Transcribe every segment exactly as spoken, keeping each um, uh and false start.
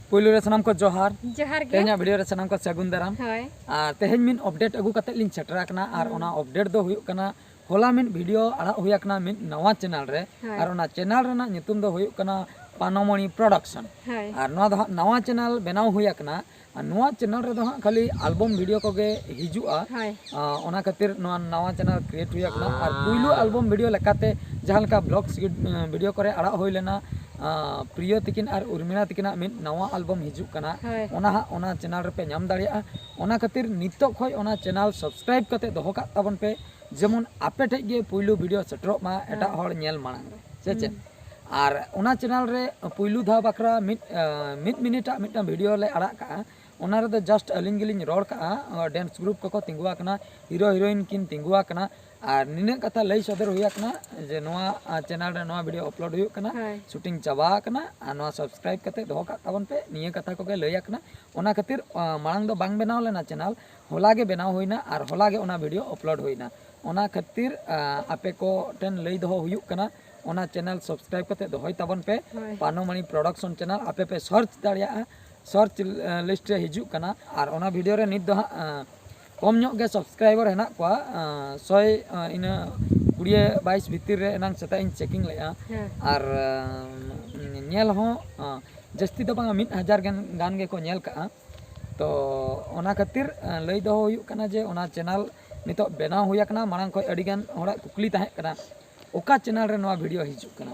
ᱯᱳᱭᱞᱳ ᱨᱮ ᱥᱟᱱᱟᱢ ᱠᱚ ᱡᱚᱦᱟᱨ᱾ ᱡᱚᱦᱟᱨ ᱜᱮ᱾ ᱛᱮᱦᱮᱧᱟᱜ ᱵᱷᱤᱰᱤᱭᱳ ᱨᱮ ᱥᱟᱱᱟᱢ ᱠᱚ ᱥᱟᱹᱜᱩᱱ ᱫᱟᱨᱟᱢ᱾ ᱦᱳᱭ᱾ ᱟᱨ ᱛᱮᱦᱮᱧ ᱢᱤᱫ ᱟᱯᱰᱮᱴ ᱟᱹᱜᱩ ᱠᱟᱛᱮ ᱞᱤᱧ ᱥᱮᱴᱮᱨ ᱟᱠᱟᱱᱟ, ᱟᱨ ᱚᱱᱟ ᱟᱯᱰᱮᱴ ᱫᱚ ᱦᱩᱭᱩᱜ ᱠᱟᱱᱟ, ᱦᱚᱞᱟ ᱢᱤᱫ ᱵᱷᱤᱰᱤᱭᱳ ᱟᱲᱟᱜ ᱦᱩᱭ ᱟᱠᱟᱱᱟ ᱢᱤᱫ ᱱᱟᱣᱟ ᱪᱮᱱᱮᱞ ᱨᱮ᱾ ᱦᱳᱭ᱾ ᱟᱨ ᱚᱱᱟ ᱪᱮᱱᱮᱞ ᱨᱮᱱᱟᱜ ᱧᱩᱛᱩᱢ ᱫᱚ ᱦᱩᱭᱩᱜ ᱠᱟᱱᱟ ᱯᱟᱱᱚᱢᱚᱬᱤ ᱯᱨᱚᱰᱟᱠᱥᱚᱱ᱾ ᱦᱳᱭ᱾ ᱟᱨ ᱱᱚᱣᱟ ᱫᱚ ᱦᱟᱸᱜ ᱱᱟᱣᱟ ᱪᱮᱱᱮᱞ ᱵᱮᱱᱟᱣ ᱦᱩᱭ ᱟᱠᱟᱱᱟ᱾ ᱟᱨ ᱱᱚᱣᱟ ᱪᱮᱱᱮᱞ ᱨᱮᱫᱚ ᱦᱟᱸᱜ ᱠᱷᱟᱹᱞᱤ ᱟᱞᱵᱚᱢ ᱵᱷᱤᱰᱤᱭᱳ ᱠᱚᱜᱮ ᱦᱤᱡᱩᱜᱼᱟ᱾ ᱦᱳᱭ᱾ ᱟᱸ, ᱚᱱᱟ ᱠᱷᱟᱹᱛᱤᱨ ᱱᱚᱣᱟ ᱱᱟᱣᱟ ᱪᱮᱱᱮᱞ ᱠᱨᱤᱭᱮᱴ ᱦᱩᱭ ᱟᱠᱟᱱᱟ᱾ ᱟᱨ ᱯᱩᱭᱞᱩ ᱟᱞᱵᱚᱢ ᱵᱷᱤᱰᱤᱭᱳ ᱞᱮᱠᱟᱛᱮ ᱡᱟᱦᱟᱸ ᱞᱮᱠᱟ ᱵᱞᱚᱜᱥ ᱵᱷᱤᱰᱤᱭᱳ ᱠᱚᱨᱮ ᱟᱲᱟᱜ ᱦᱩᱭ ᱞᱮᱱᱟ, ᱟᱸ, ᱯᱨᱤᱭᱚ ᱛᱤᱠᱤᱱ ᱟᱨ ᱩᱨᱢᱤᱞᱟ ᱛᱤᱠᱤᱱᱟᱜ ᱢᱤᱫ ᱱᱟᱣᱟ ᱟᱞᱵᱚᱢ ᱦᱤᱡᱩᱜ ᱠᱟᱱᱟ, ᱦᱳᱭ᱾ ᱚᱱᱟ ᱦᱟᱸᱜ ᱚᱱᱟ ᱪᱮᱱᱮᱞ ᱨᱮᱯᱮ ᱧᱟᱢ ᱫᱟᱲᱮᱭᱟᱜᱼᱟ᱾ ᱚᱱᱟ ᱠᱷᱟᱹᱛᱤᱨ ᱱᱤᱛᱚᱜ ᱠᱷᱚᱱ ᱚᱱᱟ ᱪᱮᱱᱮᱞ ᱥᱟᱵᱥᱠᱨᱟᱭᱤᱵ ᱠᱟᱛᱮ ᱫᱚᱦᱚ ᱠᱟᱜ ᱛᱟᱵᱚᱱ ᱯᱮ, ᱡᱮᱢᱚᱱ ᱟᱯᱮ ᱴᱷᱮᱡ ᱜᱮ ᱯᱩᱭᱞᱩ ᱵᱷᱤᱰᱤᱭᱳ ᱥᱮᱴᱮᱨᱚᱜ ᱢᱟ, ᱮᱴᱟᱜ ᱦᱚᱲ ᱧᱮᱞ ᱢᱟᱲᱟᱝ ᱨᱮ, ᱥᱮ ᱪᱮᱫ? ᱟᱨ ᱚᱱᱟ ᱪᱮᱱᱮᱞ ᱨᱮ ᱯᱩᱭᱞᱩ ᱫᱷᱟᱣ ᱵᱟᱠᱷᱨᱟ ᱢᱤᱫ, ᱟᱸ, ᱢᱤᱫ ᱢᱤᱱᱤᱴᱟᱜ ᱢᱤᱫᱴᱟᱝ ᱵᱷᱤᱰᱤᱭᱳ ᱞᱮ ᱟᱲᱟᱜ ᱠᱟᱜᱼᱟ᱾ ᱚᱱᱟ ᱨᱮᱫᱚ ᱡᱟᱥᱴ ᱟᱹᱞᱤᱧ ᱜᱮᱞᱤᱧ ᱨᱚᱲ ᱠᱟᱜᱼᱟ, ᱰᱮᱱᱥ ᱜᱨᱩᱯ ᱠᱚᱠᱚ ᱛᱤᱸᱜᱩ ᱟᱠᱟᱱᱟ, ᱦᱤᱨᱳ ᱦᱤᱨᱳᱭᱤᱱ ᱠᱤᱱ ᱛᱤᱸᱜᱩ ᱟᱠᱟᱱᱟ, ᱟᱨ ᱱᱤᱱᱟᱹᱜ ᱠᱟᱛᱷᱟ ᱞᱟᱹᱭ ᱥᱚᱫᱚᱨ ᱦᱩᱭ ᱟᱠᱟᱱᱟ ᱡᱮ ᱱᱚᱣᱟ, ᱟᱸ, ᱪᱮᱱᱮᱞ ᱨᱮ ᱱᱚᱣᱟ ᱵᱷᱤᱰᱤᱭᱳ ᱟᱯᱞᱳᱰ ᱦᱩᱭᱩᱜ ᱠᱟᱱᱟ, ᱦᱳᱭ᱾ ᱥᱩᱴᱤᱝ ᱪᱟᱵᱟ ᱟᱠᱟᱱᱟ, ᱟᱨ ᱱᱚᱣᱟ ᱥᱟᱵᱥᱠᱨᱟᱭᱤᱵ ᱠᱟᱛᱮ ᱫᱚᱦᱚ ᱠᱟᱜ ᱛᱟᱵᱚᱱ ᱯᱮ, ᱱᱤᱭᱟᱹ ᱠᱟᱛᱷᱟ ᱠᱚᱜᱮ ᱞᱟᱹᱭ ᱟᱠᱟᱱᱟ᱾ ᱚᱱᱟ ᱠᱷᱟᱹᱛᱤᱨ, ᱟᱸ, ᱢᱟᱲᱟᱝ ᱫᱚ ᱵᱟᱝ ᱵᱮᱱᱟᱣ ᱞᱮᱱᱟ ᱪᱮᱱᱮᱞ, ᱦᱚᱞᱟ ᱜᱮ ᱵᱮᱱᱟᱣ ᱦᱩᱭᱱᱟ ᱟᱨ ᱦᱚᱞᱟ ᱜᱮ ᱚᱱᱟ ᱵᱷᱤᱰᱤᱭᱳ ᱟᱯᱞᱳᱰ ᱦᱩᱭᱱᱟ᱾ ᱚᱱᱟ ᱠᱷᱟᱹᱛᱤᱨ, ᱟᱸ, ᱟᱯᱮ ᱠᱚ ᱴᱷᱮᱱ ᱞᱟᱹᱭ ᱫᱚᱦᱚ ᱦᱩᱭᱩᱜ ᱠᱟᱱᱟ, ᱚᱱᱟ ᱪᱮᱱᱮᱞ ᱥᱟᱵᱥᱠᱨᱟᱭᱤᱵ ᱠᱟᱛᱮ ᱫᱚᱦᱚᱭ ᱛᱟᱵᱚᱱ ᱯᱮ᱾ ᱦᱳᱭ᱾ ᱯᱟᱱᱚᱢᱟᱱᱤ ᱯᱨᱚᱰᱟᱠᱥᱚᱱ ᱪᱮᱱᱮᱞ ᱟᱯᱮ ᱯᱮ ᱥᱟᱨᱪ ᱫᱟᱲᱮᱭᱟᱜᱼᱟ, ᱥᱟᱨᱪ, ᱟᱸ, ᱞᱤᱥᱴ ᱨᱮ ᱦᱤᱡᱩᱜ ᱠᱟᱱᱟ᱾ ᱟᱨ ᱚᱱᱟ ᱵᱷᱤᱰᱤᱭᱳ ᱨᱮ ᱱᱤᱛ ᱫᱚ ᱦᱟᱸᱜ, ᱟᱸ, ᱠᱚᱢ ᱧᱚᱜ ᱜᱮ ᱥᱟᱵᱥᱠᱨᱟᱭᱵᱟᱨ ᱦᱮᱱᱟᱜ ᱠᱚᱣᱟ, ᱟᱸ, ᱥᱚᱭ, ᱟᱸ, ᱤᱱᱟᱹ ᱠᱩᱲᱤ ᱵᱟᱭᱤᱥ ᱵᱷᱤᱛᱤᱨ ᱨᱮ ᱮᱱᱟᱝ ᱥᱮᱛᱟᱜ ᱤᱧ ᱪᱮᱠᱤᱝ ᱞᱮᱫᱼᱟ᱾ ᱦᱮᱸ᱾ ᱟᱨ, ᱟᱸ, ᱧᱮᱞ ᱦᱚᱸ, ᱟᱸ, ᱡᱟᱹᱥᱛᱤ ᱫᱚ ᱵᱟᱝᱟ, ᱢᱤᱫ ᱦᱟᱡᱟᱨ ᱜᱟᱱ, ᱜᱟᱱ ᱜᱮᱠᱚ ᱧᱮᱞ ᱠᱟᱜᱼᱟ᱾ ᱛᱚ ᱚᱱᱟ ᱠᱷᱟᱹᱛᱤᱨ, ᱟᱸ, ᱞᱟᱹᱭ ᱫᱚᱦᱚ ᱦᱩᱭᱩᱜ ᱠᱟᱱᱟ ᱡᱮ ᱚᱱᱟ ᱪᱮᱱᱮᱞ ᱱᱤᱛᱚᱜ ᱵᱮᱱᱟᱣ ᱦᱩᱭ ᱟᱠᱟᱱᱟ᱾ ᱢᱟᱲᱟᱝ ᱠᱷᱚᱱ ᱟᱹᱰᱤ ᱜᱟᱱ ᱦᱚᱲᱟᱜ ᱠᱩᱠᱞᱤ ᱛᱟᱦᱮᱸ ᱠᱟᱱᱟ, ᱚᱠᱟ ᱪᱮᱱᱮᱞ ᱨᱮ ᱱᱚᱣᱟ ᱵᱷᱤᱰᱤᱭᱳ ᱦᱤᱡᱩᱜ ᱠᱟᱱᱟ᱾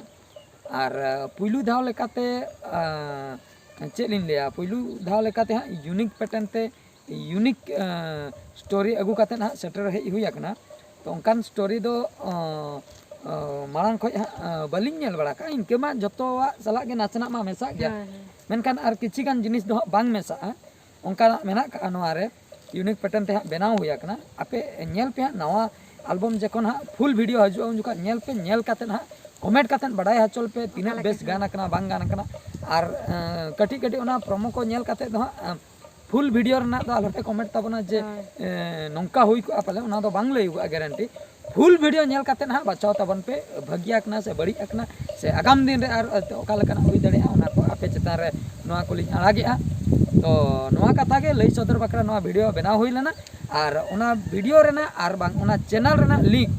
ᱟᱨ, ᱟᱸ, ᱯᱩᱭᱞᱩ ᱫᱷᱟᱣ ᱞᱮᱠᱟᱛᱮ, ᱟᱸ, ᱪᱮᱫ ᱞᱤᱧ ᱞᱟᱹᱭᱟ, ᱯᱩᱭᱞᱩ ᱫᱷᱟᱣ ᱞᱮᱠᱟᱛᱮ ᱦᱟᱸᱜ ᱤᱭᱩᱱᱤᱠ ᱯᱮᱴᱟᱨᱱ ᱛᱮ ᱤᱭᱩᱱᱤᱠ, ᱟᱸ, ᱥᱴᱳᱨᱤ ᱟᱹᱜᱩ ᱠᱟᱛᱮ ᱦᱟᱸᱜ ᱥᱮᱴᱮᱨ ᱦᱮᱡ ᱦᱩᱭ ᱟᱠᱟᱱᱟ᱾ ᱛᱚ ᱚᱱᱠᱟᱱ ᱥᱴᱳᱨᱤ ᱫᱚ, ᱟᱸ, ᱟᱸ, ᱢᱟᱲᱟᱝ ᱠᱷᱚᱱ ᱦᱟᱸᱜ, ᱟᱸ, ᱵᱟᱹᱞᱤᱧ ᱧᱮᱞ ᱵᱟᱲᱟ ᱠᱟᱜᱼᱟ᱾ ᱤᱱᱠᱟᱹ ᱢᱟ ᱡᱚᱛᱚᱣᱟᱜ ᱥᱟᱞᱟᱜ ᱜᱮ ᱱᱟᱥᱮᱱᱟᱜ ᱢᱟ ᱢᱮᱥᱟᱜ ᱜᱮᱭᱟ᱾ ᱦᱮᱸ, ᱦᱮᱸ᱾ ᱢᱮᱱᱠᱷᱟᱱ ᱟᱨ ᱠᱤᱪᱷᱤ ᱜᱟᱱ ᱡᱤᱱᱤᱥ ᱫᱚ ᱦᱟᱸᱜ ᱵᱟᱝ ᱢᱮᱥᱟᱜᱼᱟ, ᱚᱱᱠᱟᱱᱟᱜ ᱢᱮᱱᱟᱜ ᱠᱟᱜᱼᱟ ᱱᱚᱣᱟ ᱨᱮ, ᱤᱭᱩᱱᱤᱠ ᱯᱮᱴᱟᱨᱱ ᱛᱮ ᱦᱟᱸᱜ ᱵᱮᱱᱟᱣ ᱦᱩᱭ ᱟᱠᱟᱱᱟ᱾ ᱟᱯᱮ ᱧᱮᱞ ᱯᱮ ᱦᱟᱸᱜ, ᱱᱟᱣᱟ ᱟᱞᱵᱚᱢ ᱡᱚᱠᱷᱚᱱ ᱦᱟᱸᱜ ᱯᱷᱩᱞ ᱵᱷᱤᱰᱤᱭᱳ ᱦᱤᱡᱩᱜᱼᱟ, ᱩᱱ ᱡᱚᱠᱷᱚᱱ ᱧᱮᱞ ᱯᱮ, ᱧᱮᱞ ᱠᱟᱛᱮ ᱦᱟᱸᱜ ᱠᱚᱢᱮᱱᱴ ᱠᱟᱛᱮ ᱵᱟᱲᱟᱭ ᱦᱚᱪᱚ ᱞᱮᱯᱮ, ᱛᱤᱱᱟᱹᱜ ᱚᱠᱟ ᱵᱮᱥ ᱞᱮᱠᱟ? ᱜᱟᱱ ᱟᱠᱟᱱᱟ, ᱵᱟᱝ ᱜᱟᱱ ᱟᱠᱟᱱᱟ᱾ ᱟᱨ, ᱟᱸ, ᱠᱟᱹᱴᱤᱡ ᱠᱟᱹᱴᱤᱡ ᱚᱱᱟ ᱯᱨᱚᱢᱳ ᱠᱚ ᱧᱮᱞ ᱠᱟᱛᱮ ᱫᱚ ᱦᱟᱸᱜ, ᱟᱸ, ᱯᱷᱩᱞ ᱵᱷᱤᱰᱤᱭᱳ ᱨᱮᱱᱟᱜ ᱫᱚ ᱟᱞᱚᱯᱮ ᱠᱚᱢᱮᱱᱴ ᱛᱟᱵᱚᱱᱟ ᱡᱮ, ᱦᱳᱭ᱾ ᱮᱸ, ᱱᱚᱝᱠᱟ ᱦᱩᱭ ᱠᱚᱜᱼᱟ ᱯᱟᱞᱮ, ᱚᱱᱟ ᱫᱚ ᱵᱟᱝ ᱞᱟᱹᱭᱚᱜᱼᱟ ᱜᱮᱨᱮᱱᱴᱤ᱾ ᱯᱷᱩᱞ ᱵᱷᱤᱰᱤᱭᱳ ᱧᱮᱞ ᱠᱟᱛᱮ ᱦᱟᱸᱜ ᱵᱟᱪᱷᱟᱣ ᱛᱟᱵᱚᱱ ᱯᱮ, ᱵᱷᱟᱹᱜᱤ ᱟᱠᱟᱱᱟ ᱥᱮ ᱵᱟᱹᱲᱤᱡ ᱟᱠᱟᱱᱟ, ᱥᱮ ᱟᱜᱟᱢ ᱫᱤᱱ ᱨᱮ ᱟᱨ ᱚᱠᱟ ᱞᱮᱠᱟᱱᱟᱜ ᱦᱩᱭ ᱫᱟᱲᱮᱭᱟᱜᱼᱟ, ᱚᱱᱟ ᱠᱚ ᱟᱯᱮ ᱪᱮᱛᱟᱱ ᱨᱮ ᱱᱚᱣᱟ ᱠᱚᱞᱤᱧ ᱟᱲᱟᱜᱮᱜᱼᱟ᱾ ᱛᱚ ᱱᱚᱣᱟ ᱠᱟᱛᱷᱟ ᱜᱮ ᱞᱟᱹᱭ ᱥᱚᱫᱚᱨ ᱵᱟᱠᱷᱨᱟ ᱱᱚᱣᱟ ᱵᱷᱤᱰᱤᱭᱳ ᱵᱮᱱᱟᱣ ᱦᱩᱭ ᱞᱮᱱᱟ᱾ ᱟᱨ ᱚᱱᱟ ᱵᱷᱤᱰᱤᱭᱳ ᱨᱮᱱᱟᱜ ᱟᱨ ᱵᱟᱝ ᱚᱱᱟ ᱪᱮᱱᱮᱞ ᱨᱮᱱᱟᱜ ᱞᱤᱝᱠ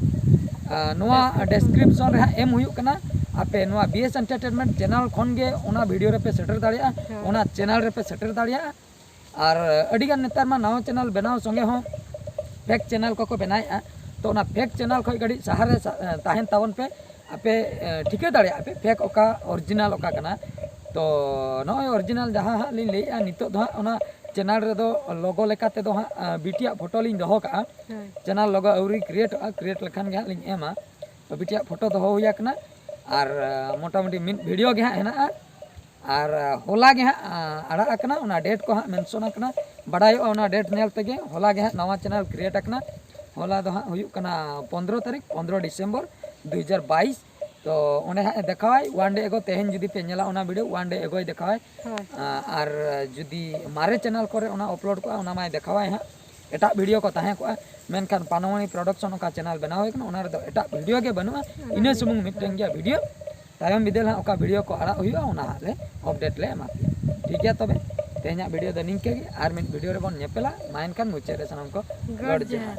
ᱱᱚᱣᱟ ᱰᱮᱥᱠᱨᱤᱯᱥᱚᱱ ᱨᱮ ᱦᱟᱸᱜ ᱮᱢ ᱦᱩᱭᱩᱜ ᱠᱟᱱᱟ᱾ ᱟᱯᱮ ᱱᱚᱣᱟ ᱵᱤ ᱮᱥ ᱮᱱᱴᱟᱨᱴᱮᱱᱢᱮᱱᱴ ᱪᱮᱱᱮᱞ ᱠᱷᱚᱱ ᱜᱮ ᱚᱱᱟ ᱵᱷᱤᱰᱤᱭᱳ ᱨᱮᱯᱮ ᱥᱮᱴᱮᱨ ᱫᱟᱲᱮᱭᱟᱜᱼᱟ, ᱚᱱᱟ ᱪᱮᱱᱮᱞ ᱨᱮᱯᱮ ᱥᱮᱴᱮᱨ ᱫᱟᱲᱮᱭᱟᱜᱼᱟ᱾ ᱟᱨ ᱟᱹᱰᱤᱜᱟᱱ ᱱᱮᱛᱟᱨ ᱢᱟ ᱱᱟᱣᱟ ᱪᱮᱱᱮᱞ ᱵᱮᱱᱟᱣ ᱥᱚᱸᱜᱮ ᱦᱚᱸ ᱯᱷᱮᱠ ᱪᱮᱱᱮᱞ ᱠᱚᱠᱚ ᱵᱮᱱᱟᱣᱮᱫᱼᱟ᱾ ᱛᱚ ᱚᱱᱟ ᱯᱷᱮᱠ ᱪᱮᱱᱮᱞ ᱠᱷᱚᱱ ᱠᱟᱹᱴᱤᱡ ᱥᱟᱦᱟᱨᱮ ᱥᱟ- ᱛᱟᱦᱮᱱ ᱛᱟᱵᱚᱱ ᱯᱮ᱾ ᱟᱯᱮ ᱮ, ᱴᱷᱤᱠᱟᱹ ᱫᱟᱲᱮᱭᱟᱜᱼᱟ ᱯᱮ ᱯᱷᱮᱠ ᱚᱠᱟ ᱚᱨᱤᱡᱤᱱᱟᱞ ᱚᱠᱟ ᱠᱟᱱᱟ᱾ ᱛᱚ ᱱᱚᱜᱼᱚᱭ ᱚᱨᱤᱡᱤᱱᱟᱞ ᱡᱟᱦᱟᱸ ᱦᱟᱸᱜ ᱞᱤᱧ ᱞᱟᱹᱭᱮᱫᱼᱟ, ᱱᱤᱛᱚᱜ ᱫᱚ ᱦᱟᱸᱜ ᱚᱱᱟ ᱪᱮᱱᱮᱞ ᱨᱮᱫᱚ ᱞᱳᱜᱳ ᱞᱮᱠᱟ ᱛᱮᱫᱚ ᱦᱟᱸᱜ ᱟ, ᱵᱤᱴᱤᱭᱟᱜ ᱯᱷᱳᱴᱳ ᱞᱤᱧ ᱫᱚᱦᱚ ᱠᱟᱜᱼᱟ᱾ ᱪᱮᱱᱮᱞ ᱞᱳᱜᱳ ᱟᱹᱣᱨᱤ ᱠᱨᱤᱭᱮᱴᱚᱜᱼᱟ, ᱠᱨᱤᱭᱮᱴ ᱞᱮᱠᱷᱟᱱ ᱜᱮ ᱦᱟᱸᱜ ᱞᱤᱧ ᱮᱢᱟ᱾ ᱛᱚ ᱵᱤᱴᱤᱭᱟᱜ ᱯᱷᱳᱴᱳ ᱫᱚᱦᱚ ᱦᱩᱭ ᱟᱠᱟᱱᱟ᱾ ᱟᱨ ᱟ, ᱢᱚᱴᱟᱢᱩᱴᱤ ᱢᱤᱫ ᱵᱷᱤᱰᱤᱭᱳ ᱜᱮ ᱦᱟᱸᱜ ᱦᱮᱱᱟᱜᱼᱟ᱾ ᱟᱨ ᱟ, ᱦᱚᱞᱟ ᱜᱮ ᱦᱟᱸᱜ ᱟ, ᱟᱲᱟᱜ ᱟᱠᱟᱱᱟ, ᱚᱱᱟ ᱰᱮᱴ ᱠᱚ ᱦᱟᱸᱜ ᱢᱮᱱᱥᱚᱱ ᱟᱠᱟᱱᱟ, ᱵᱟᱰᱟᱭᱚᱜᱼᱟ ᱚᱱᱟ ᱰᱮᱴ ᱧᱮᱞ ᱛᱮᱜᱮ᱾ ᱦᱚᱞᱟ ᱜᱮ ᱦᱟᱸᱜ ᱱᱟᱣᱟ ᱪᱮᱱᱮᱞ ᱠᱨᱤᱭᱮᱴ ᱟᱠᱟᱱᱟ᱾ ᱦᱚᱞᱟ ᱫᱚ ᱦᱟᱸᱜ ᱦᱩᱭᱩᱜ ᱠᱟᱱᱟ ᱯᱚᱱᱫᱽᱨᱚ ᱛᱟᱹᱨᱤᱠᱷ, ᱯᱚᱱᱫᱽᱨᱚ ᱰᱤᱥᱮᱢᱵᱚᱨ ᱫᱩ ᱦᱟᱡᱟᱨ ᱵᱟᱭᱤᱥ᱾ ᱛᱚ ᱚᱸᱰᱮ ᱦᱟᱸᱜ ᱮ ᱫᱮᱠᱷᱟᱣᱟᱭ ᱚᱣᱟᱱ ᱰᱮ ᱮᱜᱳ᱾ ᱛᱮᱦᱮᱧ ᱡᱩᱫᱤ ᱯᱮ ᱧᱮᱞᱟ ᱚᱱᱟ ᱵᱷᱤᱰᱤᱭᱳ, ᱚᱣᱟᱱ ᱰᱮ ᱮᱜᱳᱭ ᱫᱮᱠᱷᱟᱣᱟᱭ᱾ ᱟ, ᱟᱨ ᱡᱩᱫᱤ ᱢᱟᱨᱮ ᱪᱮᱱᱮᱞ ᱠᱚᱨᱮ ᱚᱱᱟ ᱟᱯᱞᱳᱰ ᱠᱚᱜᱼᱟ, ᱚᱱᱟ ᱢᱟᱭ ᱫᱮᱠᱷᱟᱣᱟᱭ ᱦᱟᱸᱜ᱾ ᱮᱴᱟᱜ ᱵᱷᱤᱰᱤᱭᱳ ᱠᱚ ᱛᱟᱦᱮᱸ ᱠᱚᱜᱼᱟ, ᱢᱮᱱᱠᱷᱟᱱ ᱯᱟᱱᱚᱢᱚᱬᱤ ᱯᱨᱚᱰᱟᱠᱥᱚᱱ ᱚᱠᱟ ᱪᱮᱱᱮᱞ ᱵᱮᱱᱟᱣ ᱦᱩᱭ ᱠᱟᱱᱟ, ᱚᱱᱟ ᱨᱮᱫᱚ ᱮᱴᱟᱜ ᱵᱷᱤᱰᱤᱭᱳ ᱜᱮ ᱵᱟᱹᱱᱩᱜᱼᱟ᱾ ᱤᱱᱟᱹ ᱥᱩᱢᱩᱝ ᱢᱤᱫᱴᱮᱱ ᱜᱮᱭᱟ ᱵᱷᱤᱰᱤᱭᱳ᱾ ᱛᱟᱭᱚᱢ ᱵᱤᱫᱟᱹᱞ ᱦᱟᱸᱜ ᱚᱠᱟ ᱵᱷᱤᱰᱤᱭᱳ ᱠᱚ ᱟᱲᱟᱜ ᱦᱩᱭᱩᱜᱼᱟ, ᱚᱱᱟ ᱦᱟᱸᱜ ᱞᱮ ᱟᱯᱰᱮᱴ ᱞᱮ ᱮᱢᱟ ᱯᱮᱭᱟ᱾ ᱴᱷᱤᱠ ᱜᱮᱭᱟ, ᱛᱚᱵᱮ ᱛᱮᱦᱮᱧᱟᱜ ᱵᱷᱤᱰᱤᱭᱳ ᱫᱚ ᱱᱤᱝᱠᱟᱹ ᱜᱮ, ᱟᱨ ᱢᱤᱫ ᱵᱷᱤᱰᱤᱭᱳ ᱨᱮᱵᱚᱱ ᱧᱮᱯᱮᱞᱟ᱾ ᱢᱟ ᱮᱱᱠᱷᱟᱱ ᱢᱩᱪᱟᱹᱫ ᱨᱮ ᱥᱟᱱᱟᱢ ᱠᱚ ᱜᱚᱰ ᱡᱚᱦᱟᱨ᱾